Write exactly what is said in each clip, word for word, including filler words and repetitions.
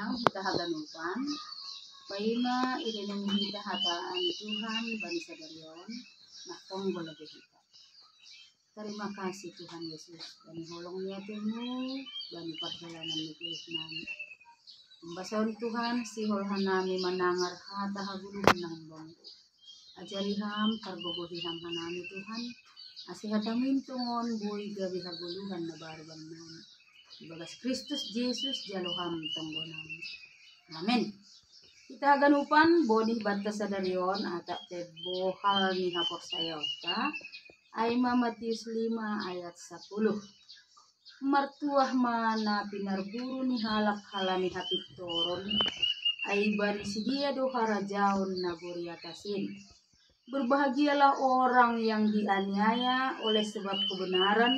Hita haganupan, paima irinun hita hata ni Tuhan bani sadarion, na tonggo lebe hita. Terima kasih Tuhan Yesus, bani holong ni atemu, bani perjalanan ni Tuhan. Membasaon Tuhan, sihol hanami manangar hata hagulung nang bangku. Ajari ham, targogohi ham hanami Tuhan, ase hatamin tongon boi gabe hagoluhan na baru bannami. Ibagas Kristus Jesus jalo ham tonggonami. Amen. Hita haganupan, bonih banta sadarion atap pe bohal ni haporsayaonta, ai ma Matius lima ayat sapuluh. Martuah ma na pinarburu ni halak halani hapintoron, ai bani sidea do harajaon nagori atasin. Berbahagialah orang yang dianiaya oleh sebab kebenaran,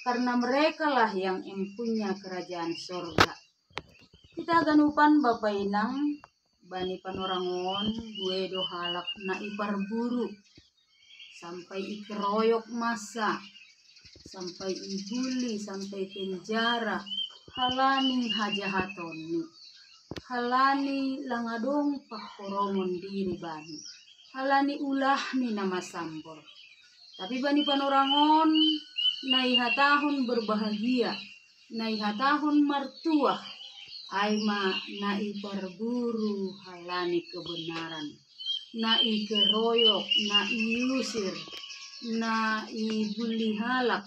karena merekalah yang empunya kerajaan sorga. Hita haganupan bapa inang, bani panorangon, bue do halak na iparburu, sampai ikeroyok masa, sampai ibuli, sampai penjara, halani hajahatonni, halani lang adong pangkoromon diri bani, halani ulahni na masambor. Tapi bani panorangon, na ihatahon berbahagia, na ihatahon martuah, ai ma na iparburu halani kebenaran, na ikeroyok, na iusir, na ibuli halak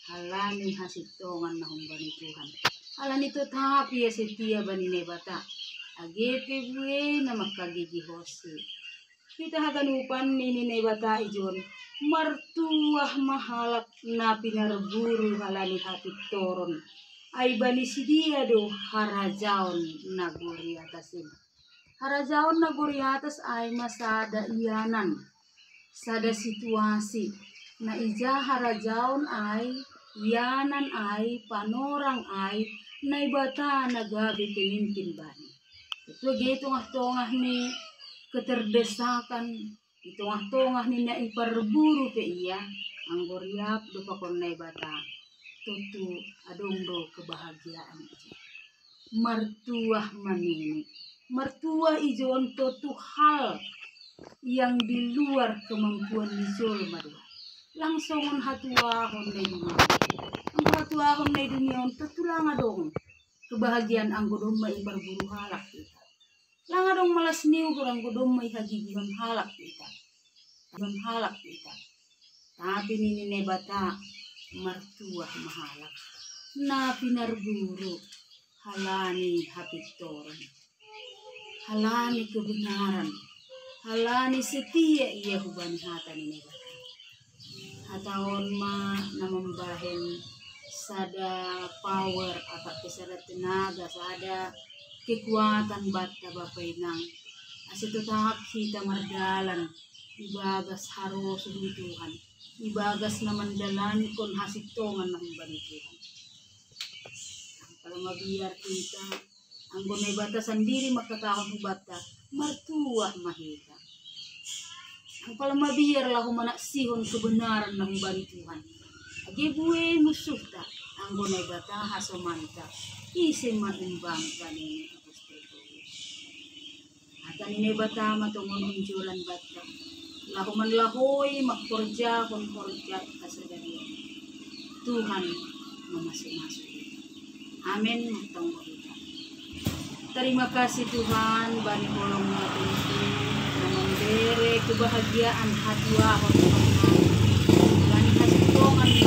halani hasintongan na humbani Tuhan. Halani totap ia setia bani Naibata, age pe bue na mangkagigihonsi. Hita haganupan nini Naibata ijon, martuah ma halak na pinarburu halani hapintoron, ai bani sidea do harajaon nagori atasin. Harajaon nagori atas ai ma sada ianan, sada situasi, na ija harajaon ai, ianan ai, panorang ai, Naibata na gabe pemimpin bani. Tontu age tongah-tongah ni keterdesakan, di tongah-tongah ni na iparburu pe ia, anggo riap do pakon Naibata, tontu adong do kebahagiaan. Martuah ma nini. Martuah ijon tontu hal yang di luar kemampuan ni jolma do. Lang songon hatuahon na i dunia. Anggo hatuahon na i dunia on tontu lang adong kebahagiaan anggo domma iparburu halak hita. Lang adong malas ni uhur anggo domma ihagigihon halak hita. Gigihon halak hita. Tapi nini Naibata, martuah ma halak na pinarburu halani hapintoron, halani kebenaran, halani setia ia hubani hata ni Naibata. Hata on ma na mambahen sada power, atap pe sada tenaga, sada kekuatan banta bapa inang, ase totap hita mardalan ibagas harosuh ni Tuhan, ibagas na mandalankon hasintongan na humbani Tuhan. Pala mabiar hita, anggo Naibata sandiri mangkatahon hubanta, martuah ma hita. Anggo pala mabiar laho manaksihon kebenaran na humbani Tuhan, age bue musuhta, anggo Naibata hasomanta, ise ma imbangta, nini apostel Paulus. Hata ni Naibata ma tongon onjolan banta, laho manlahoi mangkorjahon horjanta sadari on. Tuhan mamasu-masu hita. Amen. Martonggo hita. Terima kasih Tuhan, bani holong-Mu na mambere kebahagiaan hatuahon bani hasintongan ni